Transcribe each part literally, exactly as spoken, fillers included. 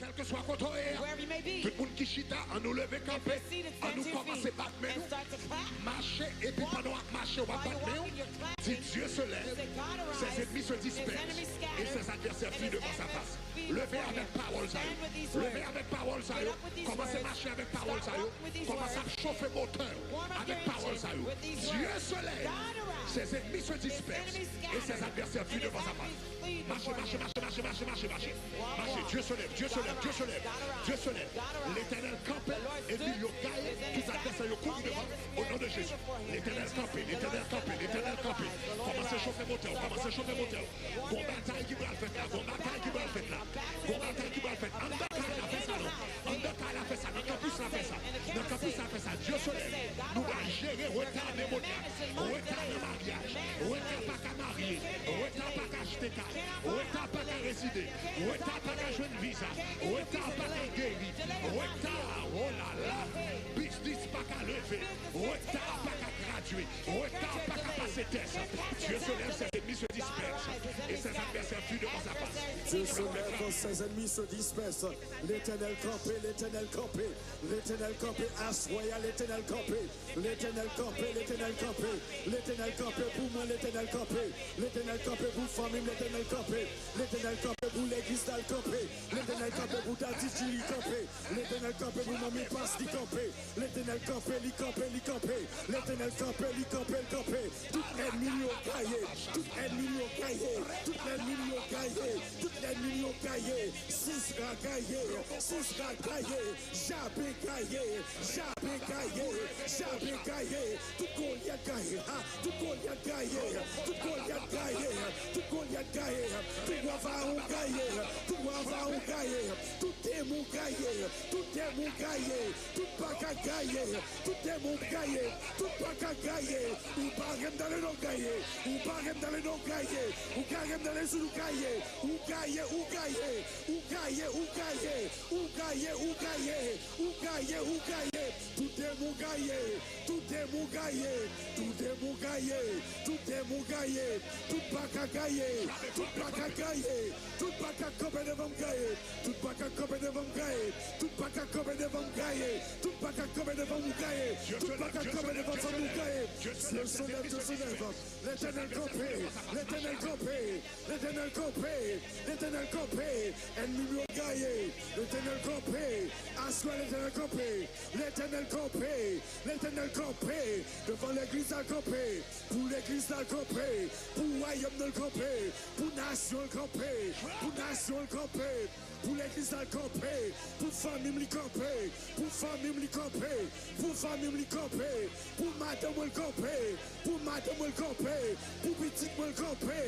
Kèlkeswa kote w ye a, tout moun ki chita, ann nou leve kanpe, ann nou kòmanse bat men nou. Mache, epi pandan w ap mache, w ap bat men w, di, Dieu se lève, ses ennemis se dispersent, et ses adversaires fuient devant sa face. Leve avèk pawòl sa yo. Leve avèk pawòl sa yo. Kòmanse mache avèk pawòl sa yo. Kòmanse ap chofe motè w avèk pawòl sa yo. Dieu se lève, ses ennemis se dispersent, et ses adversaires fuient devant sa face. Mache, mache, mache, mache, mache, mache, mache. Mache, Dieu se lève, Dieu se lève, Dieu se lève, Dieu se lève. Letènèl kanpe, enmi yo gaye, tout advèsè yo kouri devan, o non de Jezi. Letènèl kanpe, Letènèl kanpe, Letènèl kanpe. Kòmanse chofe motè w, kòmanse chofe motè w. Gon batay ki pral fèt la, gon batay ki pral fèt la. Gon batay ki pral fèt. Anndan kay la fè sa non. Anndan kay la fè sa, nan kanpis la fè sa. Nan kanpis la fè sa. Dieu se lève. Nou pral jere reta demonyak. Reta nan maryaj. Reta pa ka marye. Reta pa ka achte kay. Reta pa ka rezide. Reta pa ka jwenn viza. Reta pa ka geri. Reta, oh la la, biznis pa ka leve. Reta pa ka gradye. Reta pa ka pase tès. Dieu se lève, ses ennemis se dispersent, et ses adversaires fuient devant sa face. Dieu se lève, ses ennemis se dispersent. Letènèl kanpe, Letènèl kanpe, Letènèl kanpe, aswè a Letènèl kanpe. Letènèl kanpe, Letènèl kanpe, Letènèl kanpe pou mwen, Letènèl kanpe, Letènèl kanpe pou fanmi m, Letènèl kanpe, Letènèl kanpe pou legliz la, l kanpe, Letènèl kanpe pou Daddy G, li kanpe, Letènèl kanpe pou manmi pas, li kanpe, Letènèl kanpe, li kanpe, li kanpe, Letènèl kanpe, li kanpe, l kanpe. Tout ènmi yo gaye, tout ènmi yo gaye, tout ènmi yo gaye, tout ènmi yo gaye. Sisra gaye, Sisra gaye, Jabe gaye, Jabe gaye, Jabe gaye. Tout Golyat gaye, ha, tout Golyat gaye, tout Golyat gaye, tout Golyat gaye. Tout wa Farawon gaye, tout wa Farawon gaye, tout demon gaye, tout demon gaye, tout baka gaye. Tout demon gaye, tout baka gaye. Ou pa renmen tande non gaye, ou pa renmen tande non gaye. Ou ka renmen tande sou nou gaye. Ou gaye, ou gaye, ou gaye, ou gaye, ou gaye, ou gaye, ou gaye, ou gaye. Tout demon gaye, tout demon gaye, tout demon gaye, tout demon gaye. Tout baka gaye, tout baka gaye, tout baka kanpe devan m gaye. Tout baka kanpe devan m gaye. Tout baka kanpe devan m gaye. Tout baka kanpe devan m gaye. Tout baka kanpe devan fanmi m gaye. Dieu se lève, Dieu se lève. Letènèl kanpe. Letènèl kanpe. Letènèl kanpe. Letènèl kanpe. Ènmi m yo gaye. Letènèl kanpe. Aswè Letènèl kanpe. Letènèl kanpe. Letènèl kanpe. Devan legliz la kanpe. Pou legliz la kanpe. Pou wayòm nan kanpe. Pou nasyon l kanpe, pou nasyon l kanpe, pou legliz la l kanpe, pou fanmi m li kanpe, pou fanmi m li kanpe, pou fanmi m li kanpe, pou madanm mwen l kanpe, pou madanm mwen l kanpe, pou pitit mwen l kanpe,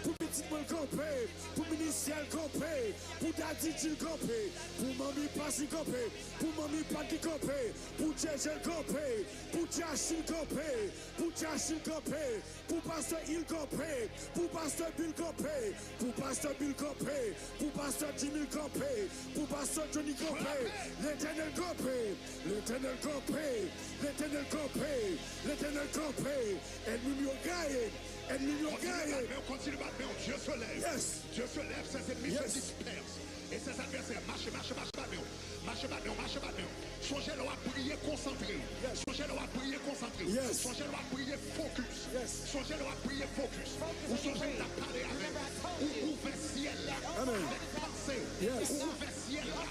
pou pitit mwen l kanpe, pou ministè l kanpe, pou Daddy G l kanpe, pou manmi pas li kanpe, pou manmi pat li kanpe, pou Djédjé l kanpe, pou Djachi l kanpe, pou Djachi l kanpe, pou pastè Il kanpe, pou pastè Bill kanpe, pou pastè Bill kanpe, pou pastè Jimmy kanpe, pou pastè Johnny kanpe. Letènèl kanpe, Letènèl kanpe, Letènèl kanpe, Letènèl kanpe. Ènmi m yo gaye, ènmi m yo gaye. Kontinye bat men w, kontinye bat men w. Dieu se lève. Yes. Dieu se lève, ses ennemis se dispersent. Et ses adversaires, mache, mache, mache, bat men w. Mache, bat men w, mache, bat men w. Sonje lè w ap priye, konsantre w. Sonje lè w ap priye, konsantre w. Sonje lè w ap priye, focus. Sonje lè w ap priye, focus. Ou sonje m t ap pale avè w. Ou ouvè syèl la avèk panse w. Ou ouvè syèl la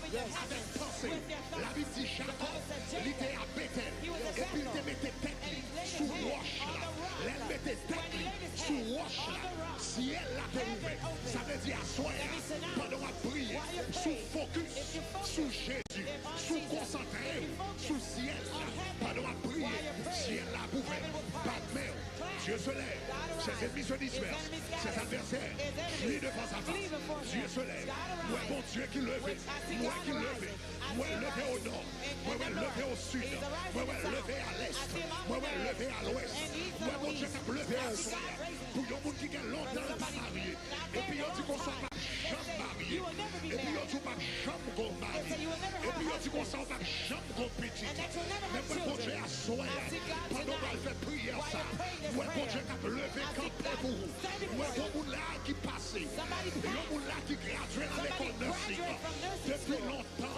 avèk panse w. Labib di Jakòb, li te a Betèl, epi l te mete tèt li sou wòch la. Lè l mete tèt li sou wòch la, syèl la te ouvè. Sa vle di aswè a, pandan w ap priye, si w fokis sou Jezi, si w konsantre w sou syèl la, pandan w ap priye, syèl la ap ouvè. Bat men w. Dieu se lève. Ses ennemis se dispersent. Ses adversaires fuient devant sa face. Dieu se lève. M wè Bondye ki leve. M wè ki leve. M wè l leve o nò. Mwen wè l leve o sid. Mwen wè l leve a lès. Mwen wè l leve a lwès. M wè Bondye k ap leve aswè a pou yon moun ki gen lontan l pa marye. Epi yo di konsa w p ap janm marye. Epi yo di w p ap janm gon mari. Epi yo di konsa w p ap janm gon pitit. Men m wè Bondye aswè a, pandan w pral fè priyè sa, m wè Bondye k ap leve kanpe pou ou. M wè gon moun la ki pase. Yon moun la ki gradye nan lekòl nèsin. De depi lontan,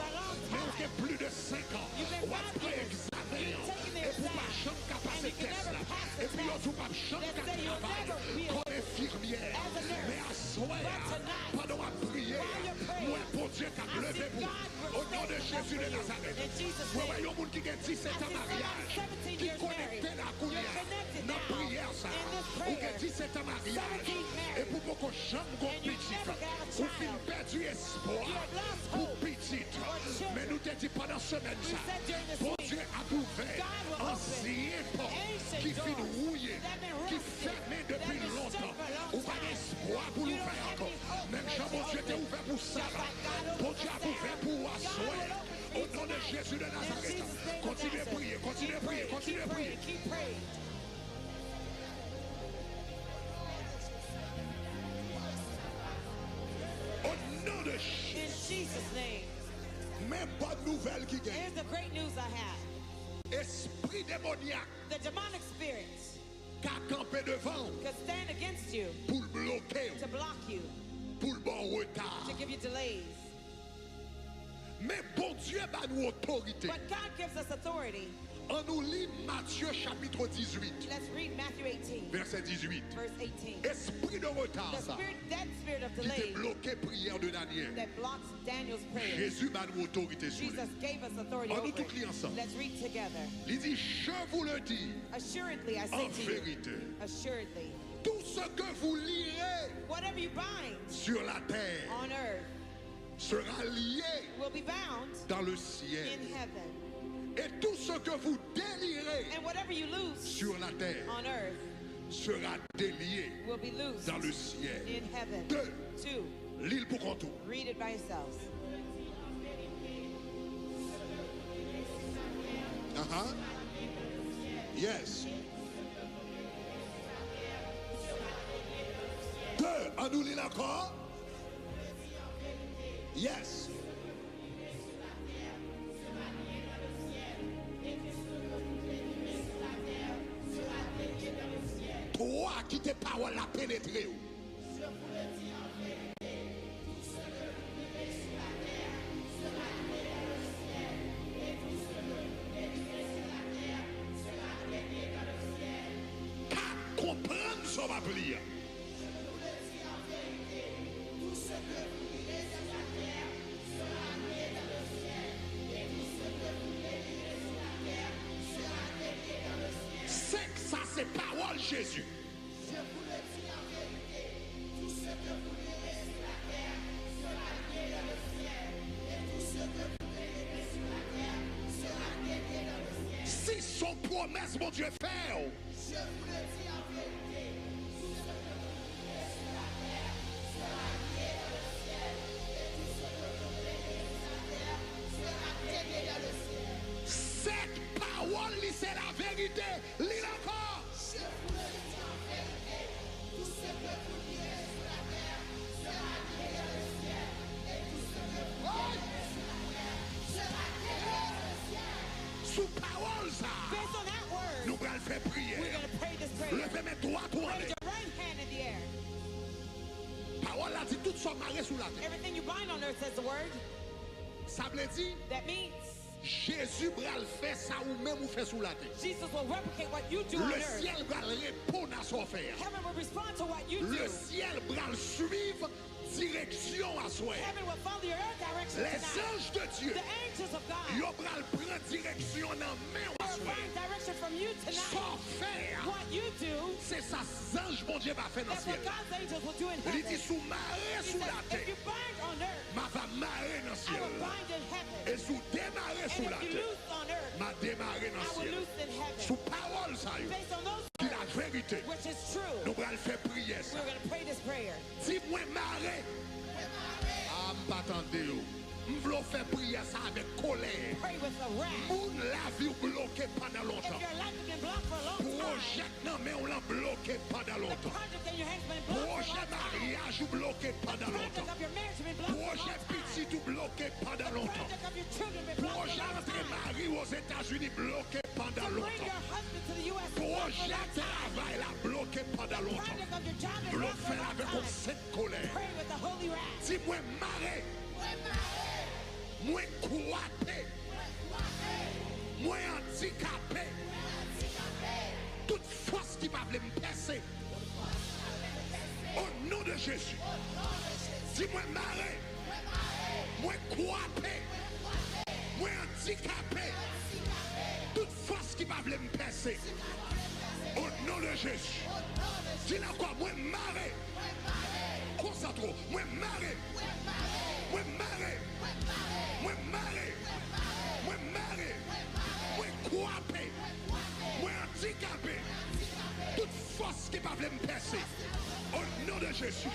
men ou gen plis de senk an w ap pran egzamen an, epi w pa janm ka pase tès la, epi yo di w p ap janm ka travay kòm enfimyè. Men aswè a, pandan w ap priye a, m wè Bondye k ap leve pou ou. O non de Jezi de Nazarèt, mwen wè yon moun ki gen disèt an maryaj ki konekte la kounye a nan priyè sa a. Ou gen disèt an maryaj epi w poko janm gon pitit. Ou fin pèdi espwa pou pitit. Men nou te di pandan semèn sa, Bondye ap ouvè ansyen pòt ki fin wouye, ki fèmen depi lontan. Ou pa gen espwa pou l ouvè ankò. Menm jan Bondye te ouvè pou Sara, Bondye ap ouvè pou ou aswè a. O non de Jezi de Nazarèt, kontinye priye, kontinye priye, kontinye priye. O non de Jezi. In Jesus' name. Men bòn nouvèl ki gen. Here's the great news I have. Espri demonyak. The demonic spirit ka kanpe devan w. Could stand against you. Pou l bloke w. To block you. Pou l ba w reta. To give you delays. Men Bondye ba nou otorite. But God gives us authority. An nou li Matye chapit dizuit. Let's read Matthew eighteen. Vèsè dizuit. Verse eighteen. Espri de reta sa. The spirit, that spirit of delay. Ki te bloke priyè de Danyèl. That blocks Daniel's prayer. Jezi ba nou otorite sou li. Jesus gave us authority over it. An nou tout li ansanm. Let's read together. Li di, je vous le dis, assuredly, I say to you, en vérité, assuredly, tout ce que vous lirez, whatever you bind, sur la terre, on earth, sera lié, will be bound, dans le ciel, in heaven, et tout ce que vous délierez, and whatever you loose, sur la terre, on earth, sera délié, will be loosed, dans le ciel. In heaven. Deux. Two. Li l pou kont ou. Read it by yourselves. Aha. Yes. De, an nou li l ankò. Yes. Twa, kite pawòl la penetre w. Je vous le dis en vérité, tout ce que vous lirez sur la terre sera lié dans le ciel, et tout ce que vous délirez sur la terre sera délié dans le ciel. Kat, konprann sa w ap li a. Je vous le dis en vérité, tout ce que vous lirez sur la terre sera lié dans le ciel, et tout ce que vous délirez sur la terre sera délié dans le ciel. Senk, sa se pawòl Jezi. Je vous le dis en vérité, tout ce que vous lirez sur la terre sera lié dans le ciel, et tout ce que vous délirez sur la terre sera délié dans le ciel. Si se yon pwomès Bondye fè w. Je vous le dis en vérité, tout ce que vous lirez sur la terre sera lié dans le ciel, et tout ce que vous délirez sur la terre sera délié dans le ciel. Sèt pawòl li se laverite. Li l ankò. Je vous le dis en vérité, tout ce que vous lirez sur la terre sera lié dans le ciel, et tout ce que vous délirez sur la terre sera délié dans le ciel. Sou pawòl sa a, based on that word, nou pral fè priyè. We're gonna pray this prayer. Leve men dwat ou anlè. Raise your right hand in the air. Pawòl la di tout sa w mare sou latè. Everything you bind on earth, says the word. Sa vle di, that means, Jezi pral fè sa ou menm ou fè sou latè. Jesus will replicate what you do on earth. Lesyèl pral reponn a sa w fè a. Heaven will respond to what you do. Lesyèl pral swiv direksyon aswè. Heaven will follow your direction tonight. Les anges de Dieu, the angels of God, yo pral pran direksyon nan men w aswè. They'll find direction from you tonight. Sa w fè a, what you do, se sa zanj Bondye va fè nan syèl la. That's what God's angels will do in heaven. Li di, si w mare sou latè, he says, if you bind on earth, m a va mare nan syèl la. I will bind in heaven. E si w demare sou latè, m a demare nan syèl. And if you loose on earth, I will loose in heaven. Sou pawòl sa yo, based on those words, ki laverite, which is true, nou pral fè priyè sa. We're gonna pray this prayer. Di, mwen mare. Mwen mare. A, m pa tande w. M vle w fè priyè sa avèk kolè. Pray with a wrath. Moun lavi w bloke pandan lontan. If your life has been blocked for a long time, pwojè k nan men w lan bloke pandan lontan. The project in your hands been blocked for a long time. Pwojè maryaj ou bloke pandan lontan. The project of your marriage has been blocked for a long time. Pwojè pitit ou bloke pandan lontan. The project of your children been blocked for a long time. Pwojè antre mari w Ozetazini bloke pandan lontan. To bring your husband to the U S blocked for a long time. Pwojè travay la bloke pandan lontan. The project of your job is blocked for a long time. Vle w fè l avèk yon sent kolè. Pray with a holy wrath. Di, mwen mare. Mwen mare. kwape. Mwen andikape. Tout fòs ki pa vle m pèse. O non de Jezi. Di mwen mare. Mwen kwape. Mwen andikape. Tout fòs ki pa vle m pèse. O non de Jezi. Di l ankò, mwen mare. Konsantre w. Mwen mare. Mwen mare. Mwen mare. Mwen mare. Mwen kwape. Mwen andikape. Tout fòs ki pa vle m pèse. O non de Jezi.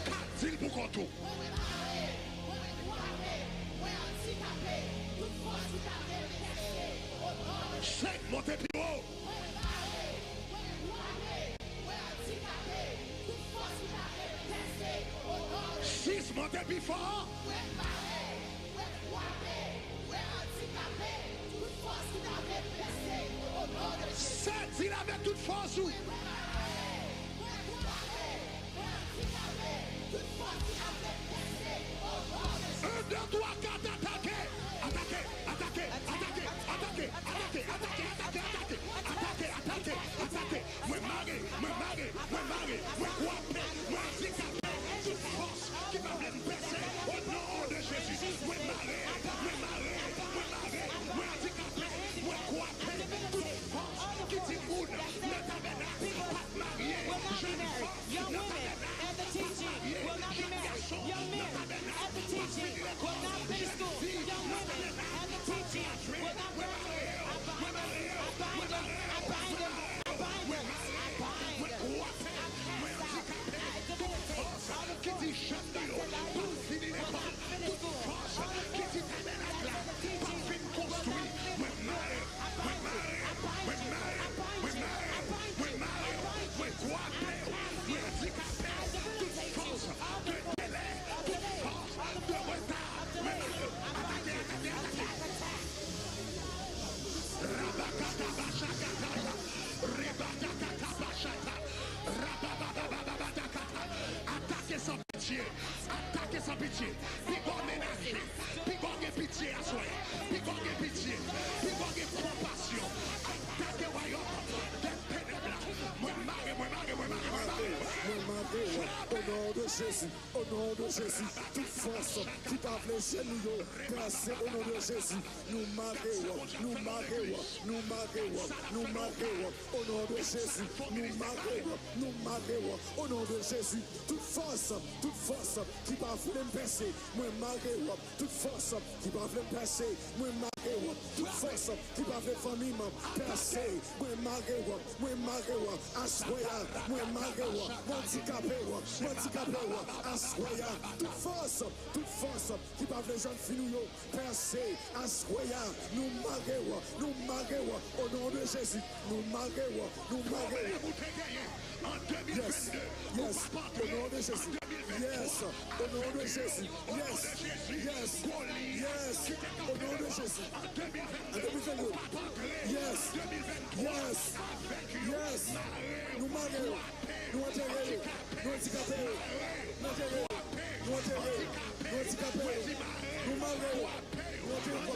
Ka di l pou kont ou. Mwen mare, mwen kwape, mwen andikape, tout fòs ki ta vle m pèse, o non de Jezi. Monte pi wo. Mwen mare, mwen kwape, mwen andikape, tout fòs ki ta vle m pèse, o non de Jezi. Sis, monte pi fò. Mwen mare, mwen kwape, mwen andikape, tout fòs ki ta vle m pèse, o non de Jezi. Sèt, di l avèk tout fòs ou. Mwen mare, mwen kwape, Un, deux, trois, quatre, atake! Atake, atake, atake, atake, atake, atake, atake, atake, atake, atake, atake, atake, atake. Mwen mare, mwen mare, mwen mare, mwen kwape, mwen andikape. Tout fòs ki pa vle m pèse, o non de Jezi. Mwen mare, mwen mare, mwen mare, mwen andikape, mwen kwape. Tout fòs ki di moun nan tabènak pa t marye, jèn fòs nan tabènak pa t marye, jèn gason nan tabènak pa t fini lekòl, jèn fi nan tabènak pa t gradye. Mwen mare yo, mwen mare yo, mwen mare yo, mwen mare yo, mwen mare, mwen kwape, mwen andikape. Tout fòs ki di jèn yo pa t fini lekòl, tout fòs ki di tabènak la pa t fin konstwi, mwen mare, mwen mare, mwen mare, mwen mare, mwen mare, mwen kwape, mwen andikape. Tout fòs de delè, tout fòs de reta, mwen mare. Atake, atake, atake. Rabakata bashakata, rebakata bashata, rabababababakata. Atake san pitye, atake san pitye. Piga w menaje, piga w gen pitye aswè, piga w gen pitye, piga w gen konpasyon. Atake wayòm dè tenèb la. Mwen mare, mwen mare, mwen mare, mwen mare. Mwen mare w, o non de Jezi. O non de Jezi, tout fòs ki pa vle jèn nou yo pèse, o non de Jezi, nou mare w, nou mare w, nou mare w, nou mare w, o non de Jezi, nou mare w, nou mare w, o non de Jezi, tout fòs, tout fòs ki pa vle m pèse, mwen mare w, tout fòs ki pa vle m pèse, mwen mare w, tout fòs ki pa vle fanmi m pèse, mwen mare w, mwen mare w, aswè a, mwen mare w, mwen andikape w, mwen andikape w, aswè a, tout fòs, tout fòs ki pa vle jèn fi nou yo pèse, aswè a, nou mare w, nou mare w, o non de Jezi, nou mare w, nou mare w. Pwoblèm ou te genyen an de mil venn de, ou p ap antre an de mil venn twa. Yes, yes, o non de Jezi, yes, yes, yes, o non de Jezi. An de mil venn de, ou p ap antre an de mil venn twa avèk yo. Yes, nou mare yo, nou antere yo, nou andikape yo, nou antere yo, nou antere yo, nou andikape yo, nou mare yo, nou antere yo,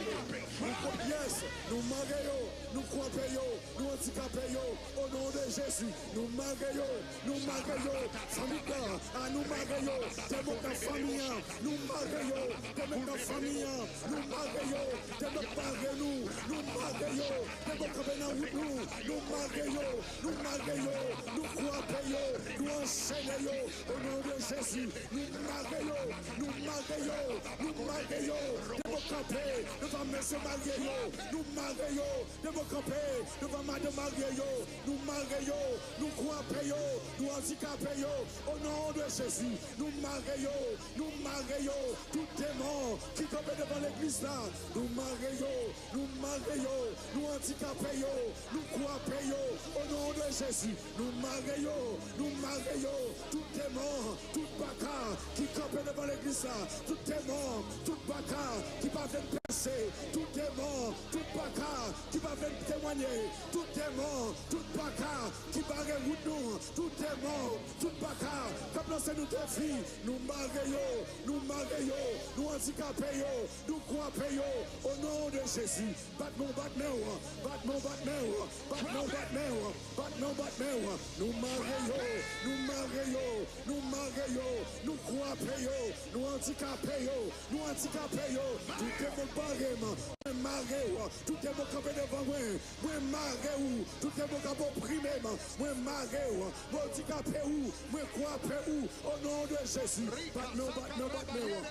nou kwa-, yes, nou mare yo, nou kwape yo, nou andikape yo, o non de Jezi, nou mare yo, nou mare yo, fanmi an, a nou mare yo, demon nan fanmi an, nou mare yo, demon nan fanmi an, nou mare yo, demon k mare nou, nou mare yo, demon k kanpe nan wout nou, nou mare yo, nou mare yo, nou kwape yo, nou anchene yo, o non de Jezi, nou mare yo, nou mare yo, nou mare yo, demon k kanpe devan mesye marye yo, nou mare yo, demon k kanpe devan madanm marye yo, nou mare yo, nou kwape yo, nou andikape yo, o non de Jezi, nou mare yo, nou mare yo, tout demon ki kanpe devan legliz la, nou mare yo, nou mare yo, nou andikape yo, nou kwape yo, o non de Jezi, nou mare yo, nou mare yo, tout demon, tout baka ki kanpe devan legliz la, tout demon, tout baka ki pa vle n pèse, tout demon, tout baka ki pa vle n temwanye, tout demon, tout baka ki bare wout nou, tout demon, tout baka k ap lanse nou defi, nou mare yo, nou mare yo, nou andikape yo, nou Kwape yo, o non de Jezi. Bat men w, bat men w, bat men w, bat men w, bat men w, bat men w, bat men w. Nou mare yo, nou mare yo, nou mare yo, nou kwape yo, nou andikape yo, nou andikape yo. Tout demon k bare m, mwen mare w. Tout demon k kanpe devan mwen, mwen mare w. Tout demon k ap oprime m, mwen mare w. Mwen andikape w, mwen kwape w. O non de Jezi, bat men w, bat men w, bat men w,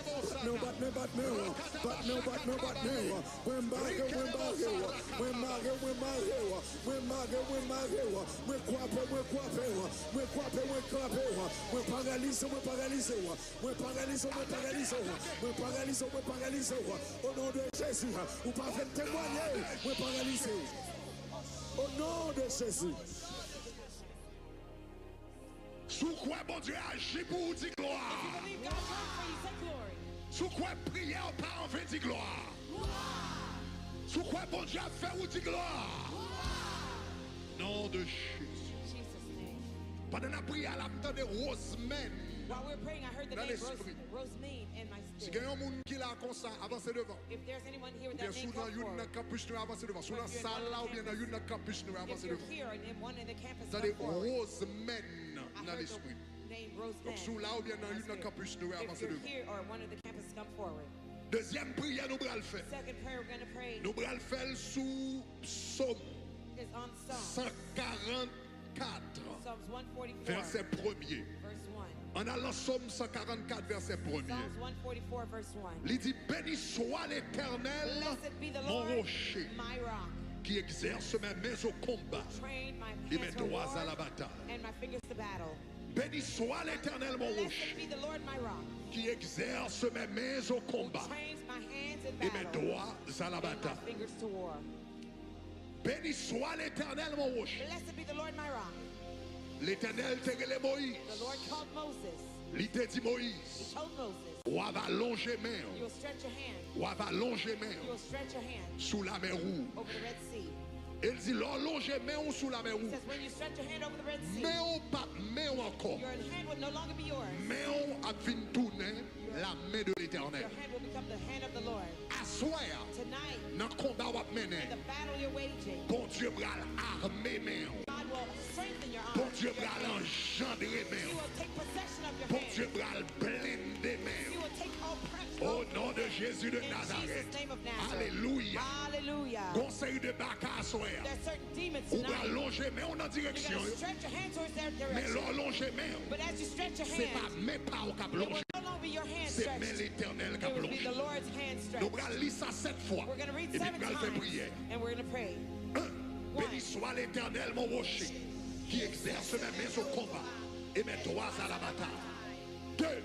bat men w, bat men w, bat men w, bat men w, bat men w. Mwen mare w, mwen mare w, mwen mare w, mwen mare w, mwen mare w, mwen mare w, mwen kwape w, mwen kwape w, mwen kwape w, mwen kwape w, mwen paralize w, mwen paralize w, mwen paralize w, mwen paralize w, mwen paralize w, mwen paralize w. O non de Jezi, ou pa vle m temwanye, mwen paralize w. O non de Jezi. Si w kwè Bondye aji pou ou, di glwa. If you believe God worked for you, say glory. Si w kwè priyè w pa anven, di glwa. Si w kwè Bondye ap fè ou, di glwa. Non de Jezi. In Jesus' name. Pandan n ap priye a la, m tande Rosemèn While we were praying, I heard the nan name Rose, lespri. Rosemèn in my Si gen yon moun ki la konsa, avanse devan. If there's anyone here with that name, come forward. Oubyen si w nan youn nan kanpis nou yo, avanse devan. Si w nan sal la oubyen nan youn nan kanpis nou yo, avanse devan. If you're here and in one of the campus, come forward. Tande Rosemèn nan lespri. I heard the name Rosemèn. Donk, si w la oubyen nan youn nan kanpis nou yo, avanse devan. If you're here or one of the campus, come forward. Dezyèm priyè nou pral fè. Second prayer we're gonna pray Nou pral fè l sou Sòm is on Psalms. san karant kat, Psalms one forty-four, vèsè premye. Verse one. Ann al nan Sòm san karant kat, vèsè premye. Psalms one forty-four, verse one. Li di, Béni soit l'Éternel, Blessed be the mon Lord, rocher, my rock, qui exerce mes mains au combat, who trained my et mes hands for doigts à war la bataille. And my fingers to battle. Béni soit l'Éternel, mon Blessed rocher, be the Lord, my rock, qui exerce mes mains au combat, who trains my hands in et mes battle, doigts à la and my bataille. Fingers to war. Béni soit l'Éternel, mon rocher. Blessed be the Lord, my rock. Letènèl te rele Moyiz. The Lord called Moses. Li te di Moyiz, He told Moses, W a va lonje men w. You will stretch your hand. W a va lonje men w. You will stretch your hand sou Lamè Wouj. Over the Red Sea. E l di, lè w lonje men w sou Lamè Wouj, He says, when you stretch your hand over the Red Sea, men w p ap men w ankò. Your hand will no longer be yours. Men w ap vin tounen la main de l'Éternel. Your hand will become the hand of the Lord. Aswè a, Tonight, nan konba w ap mennen, in the battle you're waging, Bondye pral ame men w. God will strengthen your arms. Bondye pral anjandre men w. He will take possession of your hand. Bondye pral blende men w. He will take all pressure off your hand. O non de Jezi de Nazarèt. In Jesus' name of Nazareth. Alelouya. Hallelujah. Gon seri de baka aswè a. There are certain demons tonight. Ou pral lonje men w nan direksyon yo. You're gonna stretch your hand towards their direction. Men lè w lonje men w, But as you stretch your hand, se pa men pa w k ap lonje. It will no longer be your hand stretched. Se men Letènèl k ap lonje. It will be the Lord's hand stretched. Nou pral li sa sèt fwa. We're gonna read seven times, epi n pral fè priyè. And we're gonna pray. Un, One. Béni soit l'Éternel, mon rocher, qui exerce mes mains au combat et mes doigts à la bataille. Deux.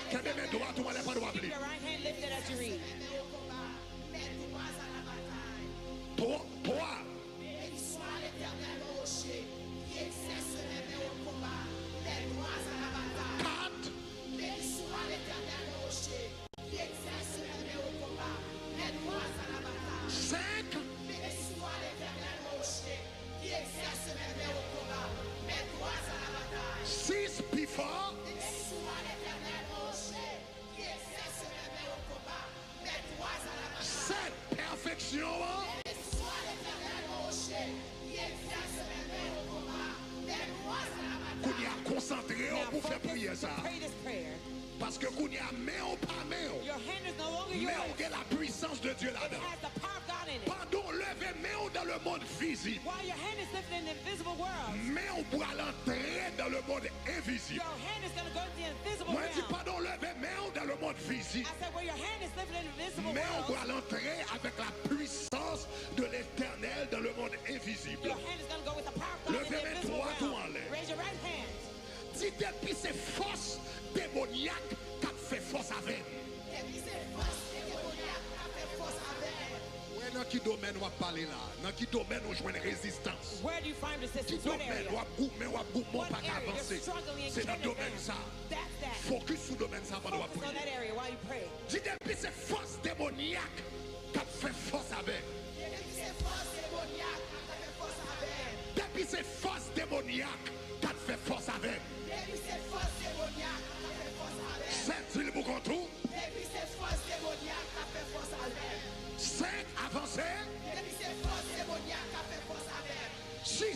Kenbe men dwat ou anlè pandan w ap li. Keep your right hand lifted as you read. Twa, twa. Béni soit l'Éternel, mon rocher, qui exerce mes mains au combat, mes doigts à la bataille. Kat. Béni soit l'Éternel, mon rocher, qui exerce mes mains au combat, mes doigts à la bataille. Senk. Béni soit l'Éternel, mon rocher, qui exerce mes mains au combat, mes doigts à la bataille. Sis, pi fò. Béni soit l'Éternel, mon rocher, qui exerce mes mains au combat, mes doigts à la bataille. Sèt, pèfeksyon an. Béni soit l'Éternel, mon rocher, qui exerce mes mains au combat, mes doigts à la bataille. Kounye a, konsantre w pou fè priyè sa a. Now focus to pray this prayer. Paske kounye a, men w pa men w. Your hand is no longer yours. Men w gen la puissance de Dieu ladan. It has the power of God in it. Pandan w leve men w dans le monde visible, While your hand is lifted in the invisible world, men w pral antre dans le monde invizib. Your hand is gonna go to the invisible realm. Mwen di, pandan w leve men w dans le monde visible, I said, where your hand is lifted in the invisible world, men w pral antre avec la puissance de l'Éternel dans le monde invisible. Your hand is gonna go with the power of God in the invisible realm. Leve men dwat ou anlè. Raise your right hand. Di, depi se fòs demonyak k ap fè fòs avè m. Depi se fòs demonyak k ap fè fòs avè m. Wè nan ki domèn w ap pale la? Nan ki domèn ou jwenn rezistans? Where do you find resistance? What area? Ki domèn w ap goumen, w ap goumen, w pa ka avanse? What area you're struggling and can't advance? Se nan domèn sa. That's that. Fokis sou domèn sa pandan w ap priye. Focus on that area while you pray. Di, depi se fòs demonyak k ap fè fòs avè m. Depi se fòs demonyak k ap fè fòs avè m. Depi se fòs demonyak k ap fè fòs avè m. Depi se fòs demonyak k ap fè fòs avè m. Sèt, di l pou kont ou. Depi se fòs demonyak k ap fè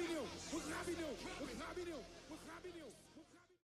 rapide w, mwen rapide w, mwen rapide w.